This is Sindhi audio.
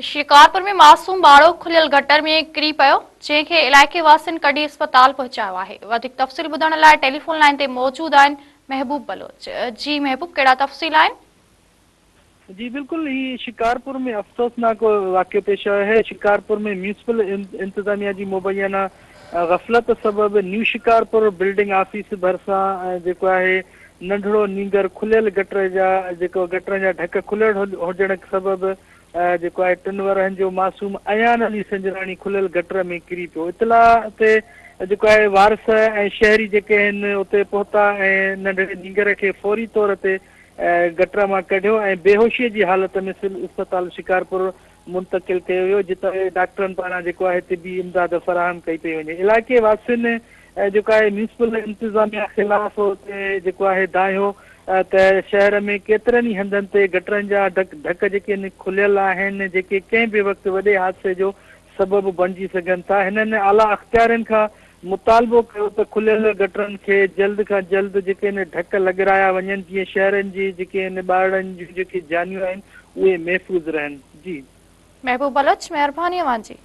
شڪارپور ۾ معصوم ٻارڙو کليل گٽر ۾ ڪري پيو، جنهن کي علائقي واسين ڪڍي اسپتال پهچايو آهي. وڌيڪ تفصيل ٻڌڻ لاء ٽيليفون لائين تي موجود آهن محبوب بلوچ. جي محبوب ڪهڙا تفصيل آهن؟ جي بلڪل هي شڪارپور ۾ افسوسناڪ واقعو پيش آيو آهي، شڪارپور ۾ ميونسپل انتظاميا جي مبينا غفلت سبب نيو شڪارپور بلڊنگ آفيس ڀرسان جيڪو آهي ننڍڙو نينگر کليل گٽر جا جيڪو گٽرن جا ڍڪ کليل هجڻ سبب جيڪو آهي ٽن ورهين جو معصوم ايان علي سنجراڻي کليل گٽر ۾ ڪري پيو اطلاع تي جيڪو آهي وارث ۽ شهري جيڪي آهن اتي پهتا ۽ ننڍڙي نينگر کي فوري طور تي گٽر مان ڪڍيو ۽ بيهوشي جي حالت ۾ سول اسپتال شڪارپور منتقل ڪيو ويو جتي ڊاڪٽرن پاران جيڪو آهي طبي امداد فراهم ڪئي پئي وڃي علائقي واسين جيڪو آهي ميونسپل انتظاميا خلاف اتي جيڪو آهي دانهيو ته شهر ۾ ڪيترن ئي هنڌن تي گٽرن جا ڍڪ جيڪي آهن کليل آهن جيڪي ڪنهن به وقت وڏي حادثي جو سبب بڻجي سگهن ٿا هنن اعليٰ اختيارين کان مطالبو ڪيو ته کليل گٽرن کي جلد کان جلد جيڪي آهن ڍڪ لڳرايا وڃن جيئن شهرين جي جيڪي آهن ٻارڙن جون جيڪي جانيون آهن اهي محفوظ رهن جي. محبوب بلوچ مهرباني اوهان جي.